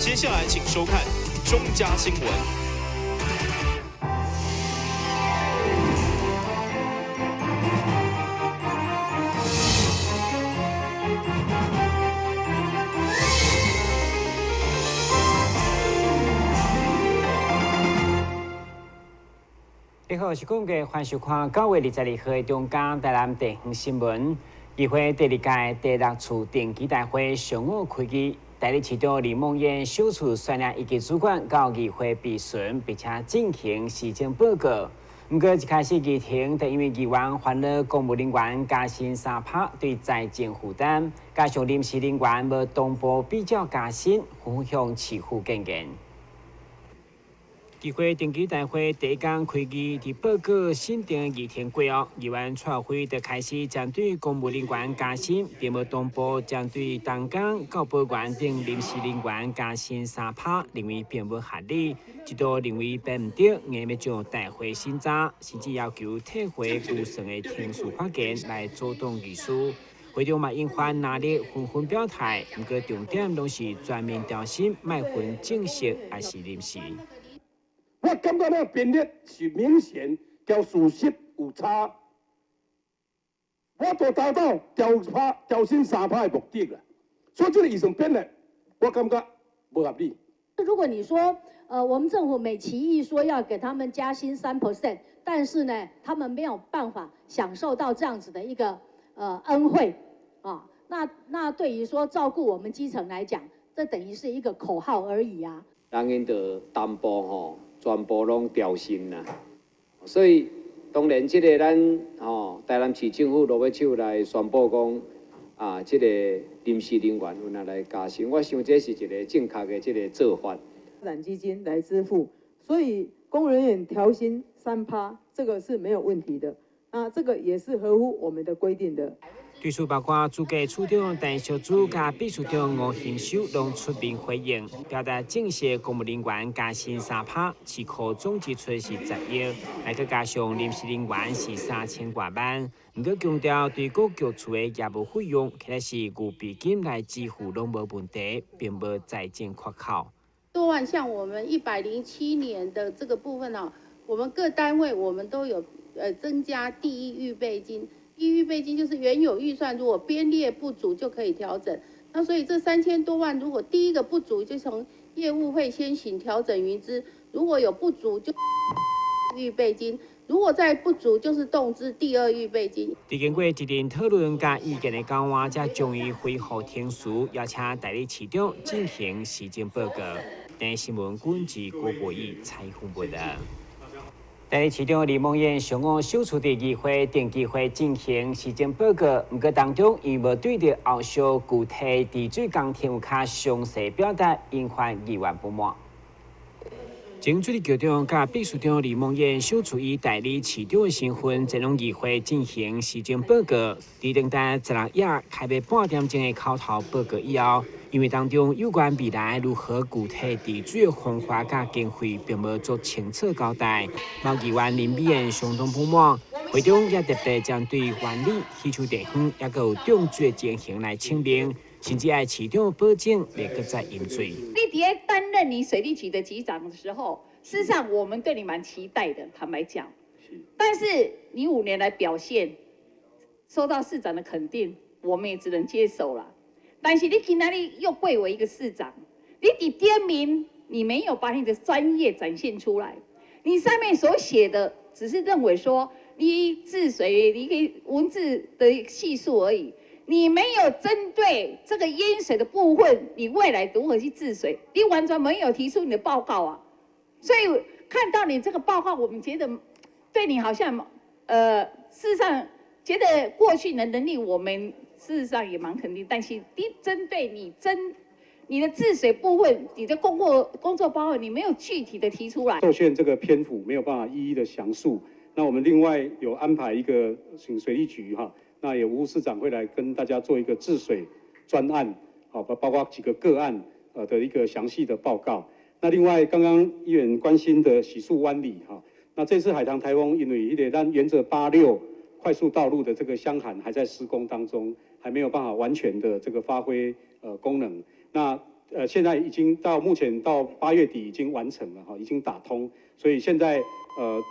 接下來請收看中嘉新聞。你好，我是龚杰，歡迎收看9月22號的中嘉台南地方新聞。議會第二屆第六次定期大會上午開議，代理市長李孟諺首次率領一級主管到議會備詢，並且進行施政報告。毋過一開始議程，就因為議員煩惱公務人員加薪3%對財政負擔，加上臨時人員無同步比較加薪，紛紛向市府建言。議會定期大會第一工開議，佇報告審定議程過後，議員蔡輝就開始針對公務人員加薪，並無同步針對同工、教保員等臨時人員加薪3%，認為並無合理，一度認為辦毋著，硬欲將大會審查，甚至要求退回預算的程序法件來阻擋議事。會中嘛引發藍綠紛紛表態，毋過重點攏是全面調薪，莫分正式抑是臨時。我感覺那個編列是明顯交事實有差，我就達到調薪3%的目的啦。所以這個預算編列，我感覺無合理。如果你說，我們政府美其意說要給他們加薪3%，但是呢，他們沒有辦法享受到這樣子的一個恩惠啊。那對於說照顧我們基層來講，這等於是一個口號而已啊。人𪜶就同步吼。全部攏調薪啦，所以當然這個咱吼台南市政府落尾手來宣布講啊，這個臨時人員有哪來加薪，我想這是一個正確的這個做法。發展基金來支付，所以公務人員調薪3%，這個是沒有問題的。那這個也是合乎我們的規定的。對此，包括主計處長陳淑珠佮秘書長吳興修攏出面回應，表達正式公務人員加薪3%，市庫總支出是10億，來閣加上臨時人員是3000外萬。毋過強調對各局處的業務費用，或者是預備金來支付攏無問題，並無財政缺口。多萬像我們107年的這個部分哦，我們各單位我們都有增加第一預備金。第一預備金就是原有預算，如果編列不足就可以調整。那所以這3000多萬，如果第一個不足，就從業務費先行調整雲支；如果有不足，就預備金；如果再不足，就是動支第二預備金。佇經過一陣討論佮意見的交換，才終於恢復程序，邀請代理市長進行施政報告。電視新聞軍事郭國義採訪報道。代理市長李孟諺上午首次佇議會定期會進行施政報告，毋過當中伊無對著後續具體治水工程有較詳細表達，引發議員不滿。前水利局長佮秘書長李孟諺首次以代理市長的身份前往議會進行施政報告。佇等待16頁開欲半點鐘的口頭報告以後，因為當中有關未來如何具體治水的方法佮經費，並無做清楚交代。某議員林美燕相當不滿，會中也特別針對灣里許厝地方抑閣有漲水的情形來請命，甚至愛市長保證袂閣再淹水。你佇咧擔任你水利局的局長的時候，事實上我們對你蠻期待的，坦白講。但是你5年來表現受到市長的肯定，我們也只能接受了。但是你今仔日又貴為一個市長，你佇點名，你沒有把你的專業展現出來，你上面所寫的只是認為說你治水，你給文字的敘述而已。你沒有針對這個淹水的部分，你未來如何去治水？你完全沒有提出你的報告啊！所以看到你這個報告，我們覺得對你好像，事實上覺得過去你的能力，我們事實上也蠻肯定。但是你針對你的治水部分，你的工作報告，你沒有具體的提出來。受限這個篇幅沒有辦法一一的詳述。那我們另外有安排一個請水利局哈。那也吳市長會來跟大家做一個治水專案，好，包括幾個個案，的一個詳細的報告。那另外，剛剛議員關心的喜樹灣里哈，那這次海棠颱風因為彼个咱沿著86快速道路的這個箱涵還在施工當中，還沒有辦法完全的這個發揮功能。那現在已經到目前到8月底已經完成了哈，已經打通，所以現在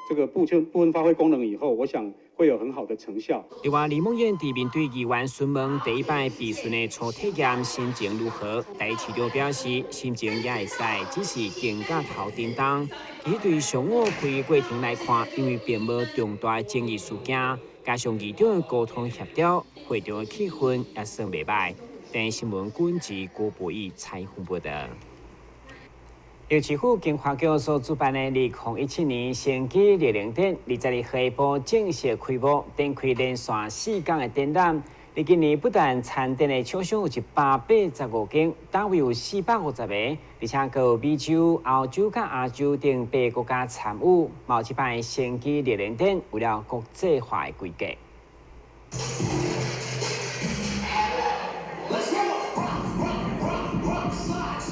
這個部分發揮功能以後，我想會有很好的成效。另外，李孟諺佇面對議員詢問第一擺備詢的初體驗心情如何，台市長表示心情也會使，只是更加頭叮當。其實對上午開過程來看，因為並無重大爭議事件，加上議長的溝通協調，會場的氣氛也算袂䆀。電視新聞軍事郭博義採訪報道。由市府經發局所主辦的2017年生機綠能展，22號下晡正式開幕，展開連續4天的展覽。佇今年不但參展的廠商有185間，單位有450個，而且閣有美洲、歐洲佮亞洲等八個國家參與。嘛予這擺生機綠能展有了國際化的規格。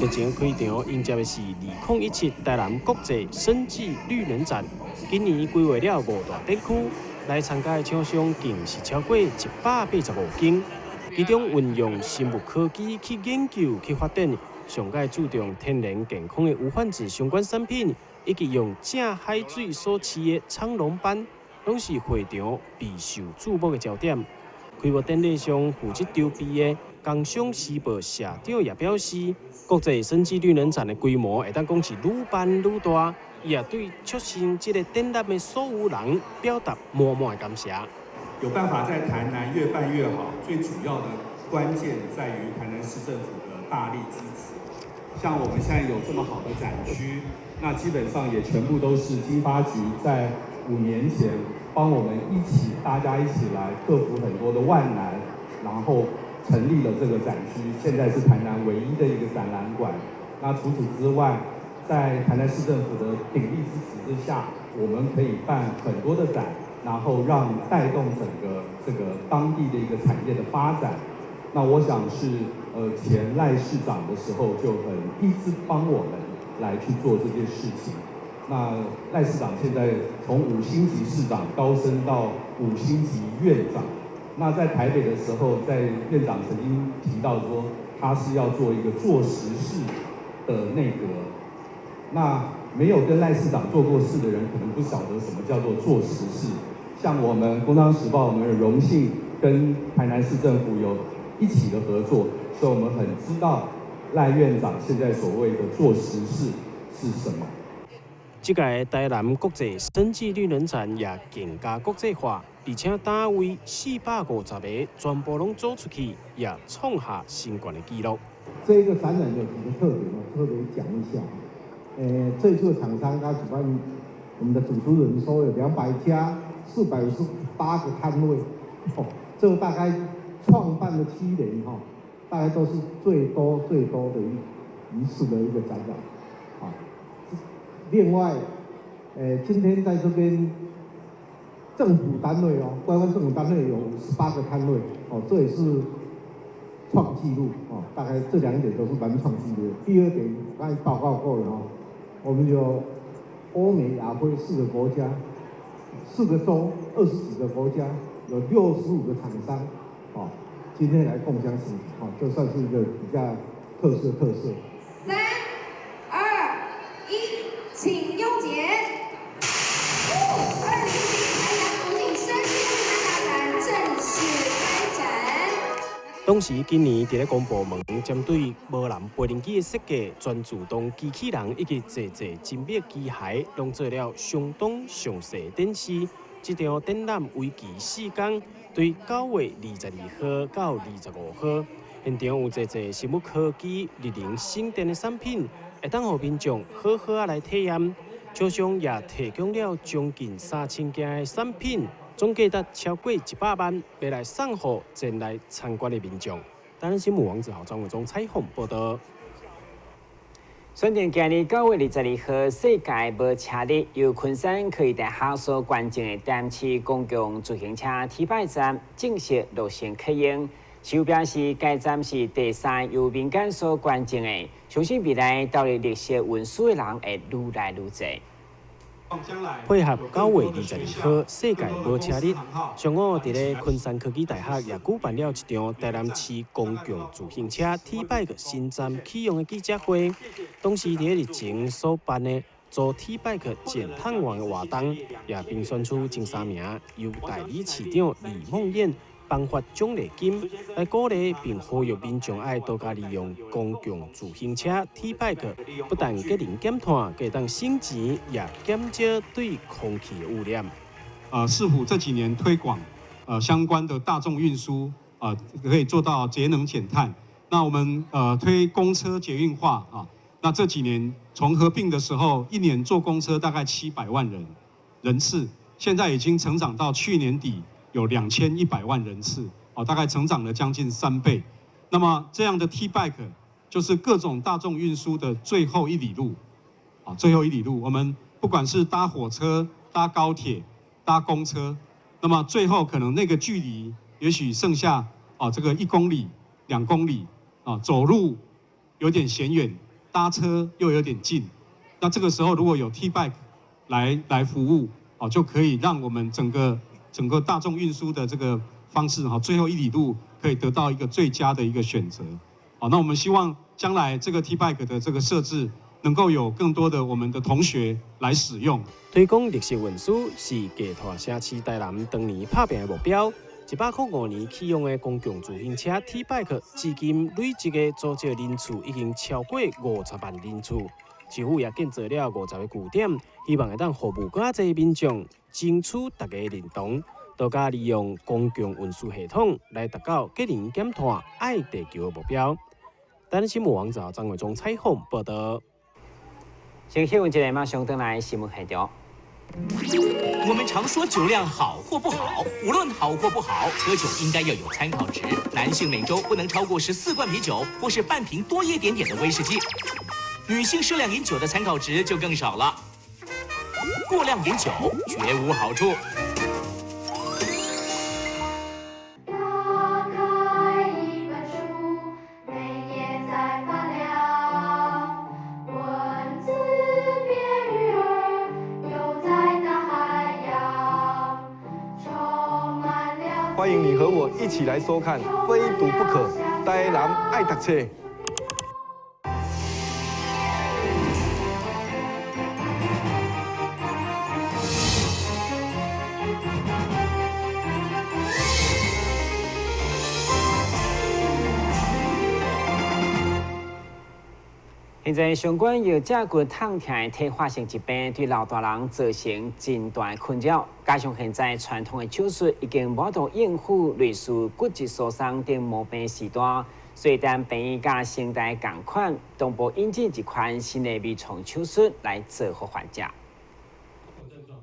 日前開場迎接的是2017台南國際生技綠能展，今年規劃了五大展區，來參加的廠商更是超過185間，其中運用生物科技去研究、去發展，上蓋注重天然健康的無患子相關產品，以及用正海水所飼的長龍斑，攏是會場備受矚目的焦點。開幕典禮上負責籌備的工商時報社長也表示，國際生技綠能展的規模會當講是愈辦愈大，伊也對促成這個展覽的所有人表達滿滿的感謝。有辦法在台南越辦越好，最主要的關鍵在於台南市政府的大力支持。像我們現在有這麼好的展區，那基本上也全部都是經發局在5年前幫我們一起，大家一起來克服很多的萬難，然後成立了這個展區，現在是台南唯一的一個展覽館。那除此之外，在台南市政府的鼎力支持之下，我們可以辦很多的展，然後讓帶動整個這個當地的一個產業的發展。那我想是前賴市長的時候就很一直幫我們來去做這件事情。那賴市長現在從五星級市長高升到五星級院長。那在台北的時候，在院長曾經提到說，他是要做一個做實事的內閣。那沒有跟賴市長做過事的人，可能不曉得什麼叫做做實事。像我們《工商時報》，我們有榮幸跟台南市政府有一起的合作，所以我們很知道賴院長現在所謂的做實事是什麼。這屆台南國際生技綠能展也更加國際化，而且單位450個全部攏走出去，也創下新懸的紀錄。這一個展覽有幾個特點，我特別講一下。這次廠商他主辦，我們的主持人說有200家，458個攤位，哦，這個大概創辦了7年哈，大概都是最多最多的一次的一個展覽，啊。另外，今天在這邊政府單位哦，官方政府單位有58個攤位，哦，這也是創紀錄哦。大概這兩點都是蠻創紀錄。第二點，剛才報告過了哦，我們有歐美亞非四個國家，四個州，20幾個國家，有65個廠商，哦，今天來共襄盛舉，哦，這算是一個比較特色特色。三、二、一，請用剪。2017台南國際生技綠能大展正式開展。同時，今年佇咧公部門針對無人飛行機的設計、全自動機器人以及濟濟精密機械，攏做了相當詳細展示。這場展覽為期4天，對9月22號到25號，現場有濟濟生物科技、綠能省電的產品，會當予民眾好好仔來體驗。廠商也提供了將近3000件的產品，總價值超過100萬，欲來送予前來參觀的民眾。台南新聞王子豪、張偉忠採訪報道。選定今日9月22號，世界無車日，由昆山科技大學所捐贈的台南市公共自行車鐵牌站正式落成啟用。市府表示，該站是第三由民間所捐贈的，相信未來投入綠色運輸的人會愈來愈濟。配合9月22號世界無車日，上午佇咧昆山科技大學也舉辦了一場台南市公共自行車 T-Bike 新站啟用的記者會。當時佇咧日前所辦的租 T-Bike 減碳王的活動，也評選出前三名，由代理市長李孟諺頒發獎勵金，來鼓勵並呼籲民眾愛多加利用公共自行車 T-Bike，不但節能減碳，閣會當省錢，也減少對空氣的污染。市府這幾年推廣相關的大眾運輸，可以做到節能減碳。那我們推公車捷運化啊，那這幾年從合併的時候，一年坐公車大概700萬人次，現在已經成長到去年底，有2100萬人次，哦，大概成長了將近3倍。那麼這樣的 T-Bike 就是各種大眾運輸的最後一里路，啊，最後一里路。我們不管是搭火車、搭高鐵、搭公車，那麼最後可能那個距離也許剩下啊這個1公里、2公里，啊，走路有點嫌遠，搭車又有點近。那這個時候如果有 T-Bike 來服務，哦，就可以讓我們整個大眾運輸的這個方式哈，最後一里路可以得到一個最佳的一個選擇。好，那我們希望將來這個 T-Bike 的這個設置，能夠有更多的我們的同學來使用。推廣綠色運輸是低碳城市台南當年打拚的目標。105年啟用的公共自行車 T-Bike，至今累積的租借人次已經超過50萬人次。市府也建造了50個據點，希望會當服務更濟民眾，爭取大家認同，多加利用公共運輸系統來達到節能減碳、愛地球的目標。台南新聞網站張偉忠採訪報道。先新聞一下，馬上轉來新聞現場。我們常說酒量好或不好，無論好或不好，喝酒應該要有參考值。男性每週不能超過14罐啤酒，或是半瓶多一點點的威士忌。女性適量飲酒的參考值就更少了。過量飲酒絕無好處。打開一本書，每頁在發亮，文字變魚兒，游在大海洋，充滿了。歡迎你和我一起來收看《非讀不可》，台南愛讀冊。現在相關腰脊骨痛疼的退化性疾病，對老大人造成真大的困擾。加上現在傳統的手術已經無法度應付類似骨質疏鬆等毛病時代，所以當病院佮成大仝款，同步引進一款新的微創手術來造福患者。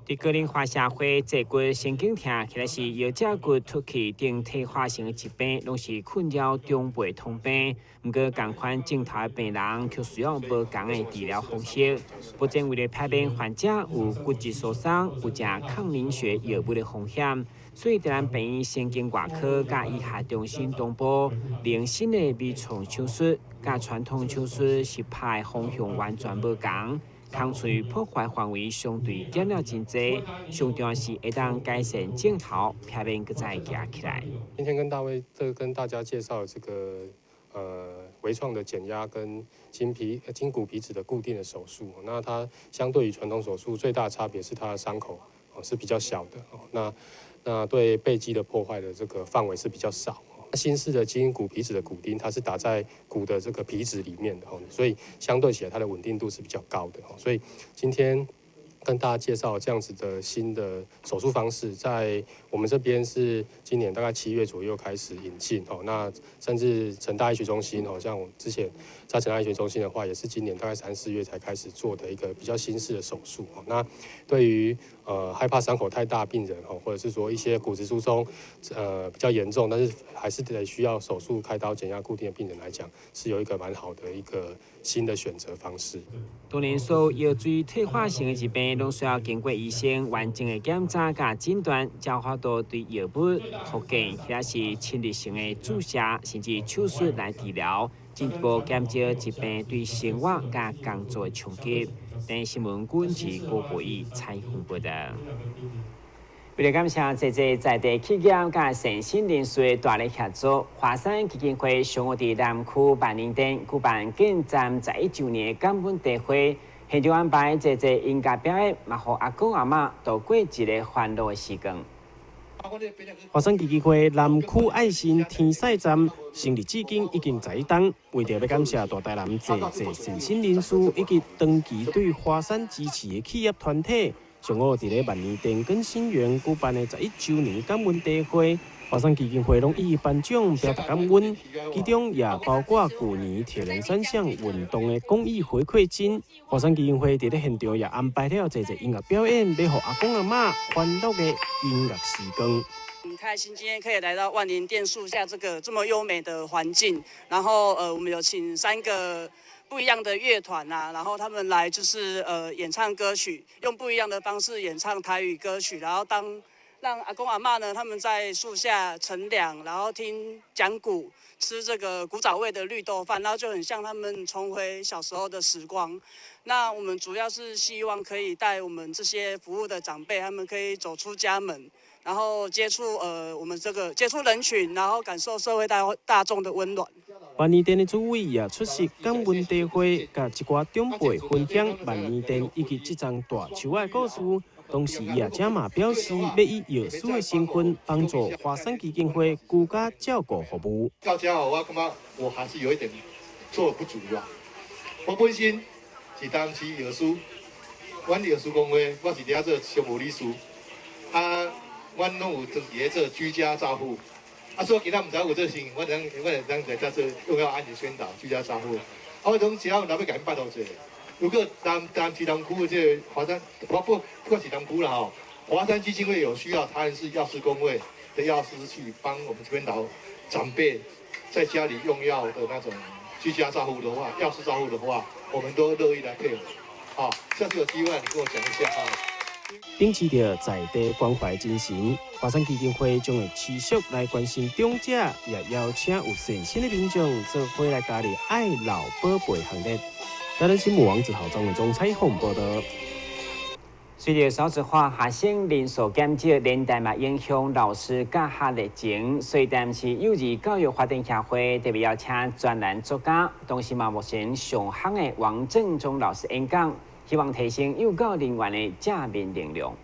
佇高齡化社會，坐骨神經痛，或者是腰脊骨突起等退化性的疾病，攏是困擾長輩通病。毋過，仝款症頭的病人卻需要無仝的治療方式。不僅為了避免患者有骨質疏鬆、有食抗凝血藥物的風險，所以台南病院神經外科佮醫學中心同步，用新的微創手術，佮傳統手術是拍的方向完全無仝。空喙破壞範圍相對減了真濟，上重要是會當改善症頭，避免閣再行起來。今天跟大家介紹這個微創的減壓跟筋骨皮質的固定的手術。那它相對於傳統手術最大的差別是它的傷口是比較小的，那對背肌的破壞的這個範圍是比較少。新式的筋骨皮質的骨釘，它是打在骨的這個皮質裡面的，所以相對起來它的穩定度是比較高的。所以今天跟大家介紹這樣子的新的手術方式，在我們這邊是今年大概7月左右開始引進哦。那甚至成大醫學中心哦，像我之前在成大醫學中心的話，也是今年大概3、4月才開始做的一個比較新式的手術哦。那對於害怕傷口太大病人哦，或者是說一些骨質疏鬆比較嚴重，但是還是得需要手術開刀減壓固定的病人來講，是有一個蠻好的一個新的選擇方式。當然，所有腰椎退化性的疾病，病攏需要經過醫生完整的檢查佮診斷，才有法度對藥物、復健或者是侵入性的注射，甚至手術來治療，進一步減少疾病對生活佮工作的衝擊。電視新聞軍事郭國義採訪報道。為了感謝濟濟在地企業佮善心人士的大力協助，華山基金會上午佇南區萬年殿舉辦建站11週年的感恩大會，現場安排濟濟音樂表演，嘛予阿公阿嬤度過一個歡樂的時光。華山基金會南區愛心天使站成立至今已經11冬，為著欲感謝大台南濟濟善心人士以及長期對華山支持的企業團體，上午佇咧萬年殿更新園舉辦的11週年感恩大會，華山基金會攏一一頒獎表達感恩，其中也包括舊年鐵人三項運動的公益回饋金。華山基金會佇咧現場也安排了濟濟音樂表演，欲予阿公阿嬤歡樂的音樂時光。很開心今天可以來到萬年殿樹下這個這麼優美的環境，然後我們有請三個不一樣的樂團啊，然後他們來就是演唱歌曲，用不一樣的方式演唱台語歌曲，然後當讓阿公阿嬤呢他們在樹下乘涼，然後聽講古，吃這個古早味的綠豆飯，然後就很像他們重回小時候的時光。那我們主要是希望可以帶我們這些服務的長輩，他們可以走出家門，然後接觸我們這個接觸人群，然後感受社會大眾的溫暖。萬年殿的主委也出席感恩大會，佮一寡長輩分享萬年殿以及這叢大樹仔的故事。同時，伊也這嘛表示，欲以藥師的身份幫助華山基金會居家照顧服務。到遮後，我感覺我還是有一點做得不足啊。我本身是台南市藥師，阮藥師公會，我是佇遐做常務理事。啊，阮攏有長期咧做居家照護。啊，所以其他毋知有這事，我會當在遮做用藥安全宣導、居家照護。啊，我講其他有欲共𪜶拜託者。如果台南市南區的這個華山，不管是南區啦吼，華山基金會有需要，台南市藥師公會的藥師去幫我們這邊老長輩在家裡用藥的那種居家照護的話，藥師照護的話，我們都樂意來配合。好，下次有機會你跟我講一下啊。秉持著在地關懷精神，華山基金會將會持續來關心長者，也邀請有善心的民眾做伙來加入愛老寶貝行列。台南新聞王子豪、張偉忠採訪報道。隨著少子化，學生人數減少，連帶嘛影響老師教學熱情。所以，台南市幼兒教育發展協會特別邀請專欄作家，同時嘛目前上夯的王正中老師演講，希望提升幼教人員的正面能量。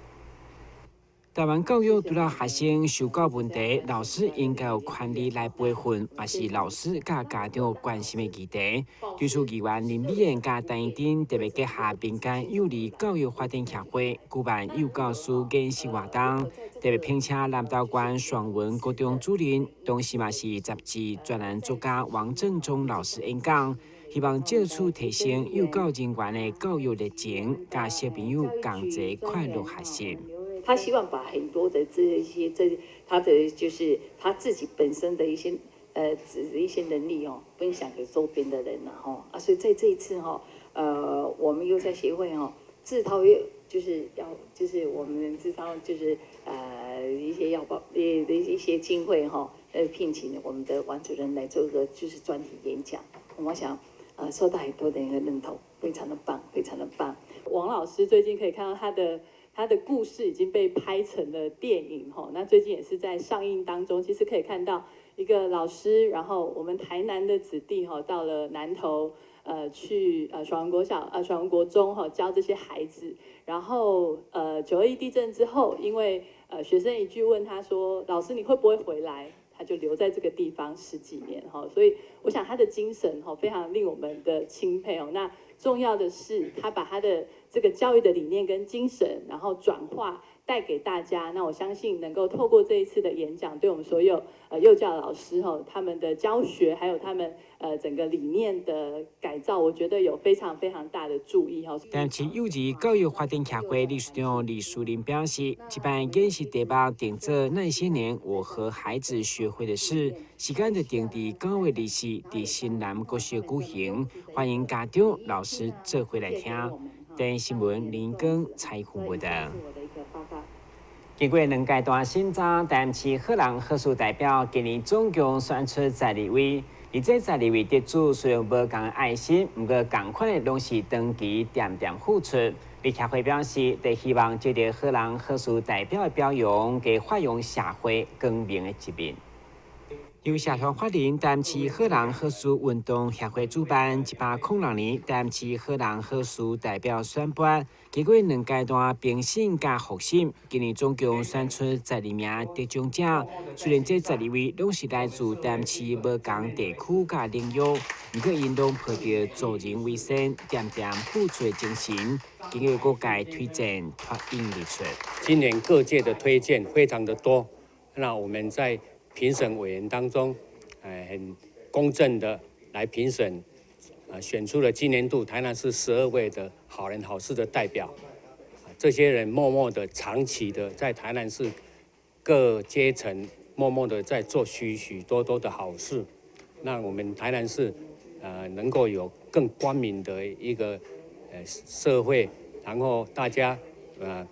台灣教育除了學生受教問題，老師應該有權利來培訓，嘛是老師佮家長關心的議題。對此，議員林美燕佮陳怡貞特別結合民間幼兒教育發展協會舉辦幼教師研習活動，特別聘請南投縣雙文國中主任，同時嘛是雜誌專欄作家王正中老師演講，希望藉此提升幼教人員的教育熱情，佮小朋友共齊快樂學習。他希望把很多的這一些，這他的就是他自己本身的一些能力哦，分享給周邊的人了哈啊，所以在這一次哈，我們又在協會哦，自掏又就是要就是我們自掏就是一些要包的一些經費哈，聘請我們的王主任來做一個就是專題演講，我想受到很多的人的認同，非常的棒，非常的棒。王老師最近可以看到他的故事已經被拍成了電影，吼，那最近也是在上映當中。其實可以看到一個老師，然後我們台南的子弟，吼，到了南投，去爽文國小，爽文國中，吼，教這些孩子。然後，9·21地震之後，因為學生一句問他說：“老師，你會不會回來？”他就留在這個地方十幾年，哈。所以我想他的精神，吼，非常令我們的欽佩哦。那重要的是，他把他的這個教育的理念跟精神，然後轉化帶給大家。那我相信能夠透過這一次的演講，對我們所有幼教老師吼，他們的教學，還有他們整個理念的改造，我覺得有非常非常大的助益吼。台南市幼兒教育發展協會理事長李淑玲表示，這擺演習題目定做那些年我和孩子學會的事，時間就定佇9月24佇新南國小舉行，歡迎家長、老師做伙來聽。台視新聞林光采訪報道。經過兩階段審查，台南市好人好事代表今年總共選出十二位，而這十二位得主雖然無仝愛心，毋過仝款的攏是長期恬恬付出。而協會表示，佇希望藉著好人好事代表的表揚，加發揚社會光明的一面。由社團法人台南市好人好事運動協會主辦，106年台南市好人好事代表選拔，經過兩階段評審佮複審，今年總共選出十二名得獎者。雖然這十二位攏是來自台南市無仝地區佮領域，毋過𪜶攏抱著助人為善、恬恬付出的精神，經過各界推薦脫穎而出。今年各界的推薦非常的多，那我們在評審委員當中，很公正的來評審，選出了今年度台南市12位的好人好事的代表。這些人默默的、長期的在台南市各階層默默的在做許許多多的好事，讓我們台南市，能夠有更光明的一個社會，然後大家，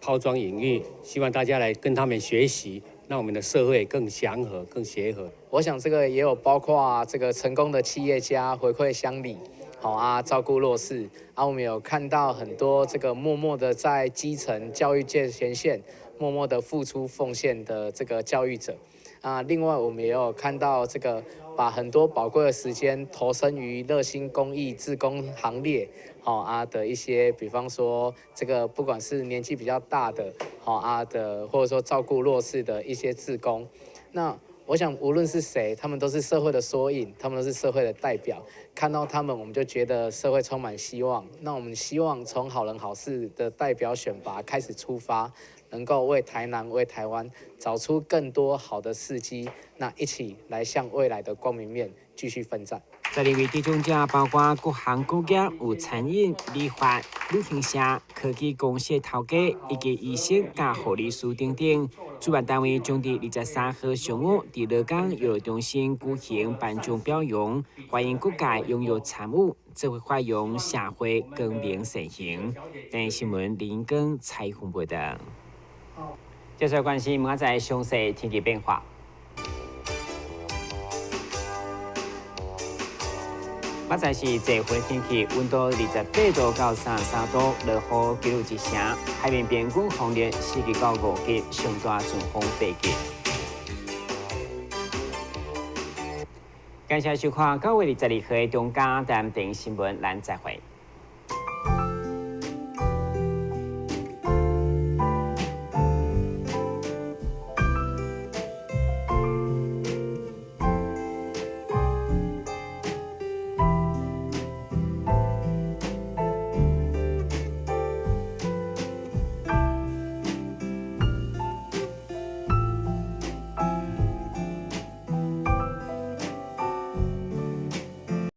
拋磚引玉，希望大家來跟他們學習。讓我們的社會更祥和、更協和。我想這個也有包括這個成功的企業家回饋鄉里，好啊，照顧弱勢啊。我們有看到很多這個默默的在基層教育界前線默默的付出奉獻的這個教育者啊。另外，我們也有看到這個把很多寶貴的時間投身於熱心公益志工行列，好啊的一些，比方說這個不管是年紀比較大的，好啊的，或者說照顧弱勢的一些志工，那我想無論是誰，他們都是社會的縮影，他們都是社會的代表。看到他們，我們就覺得社會充滿希望。那我們希望從好人好事的代表選拔開始出發，能夠為台南、為台灣找出更多好的事蹟，那一起來向未來的光明面繼續奮戰。十二位得獎者包括各行各業，有餐飲、理髮、旅行社、科技公司頭家，以及醫生佮護理師等等。主辦單位將佇23號上午佇鹿港遊樂中心舉行頒獎表揚，歡迎各界踴躍參與，做伙發揚社會光明善行。台視新聞林光採訪報道。接下來關心明仔載詳細天氣變化。明仔載是濟雲天氣，溫度28度到33度，落雨幾率1成。海面平均風力4級到5級，上大陣風8級。感謝收看9月22號的中嘉台電視新聞，咱再會。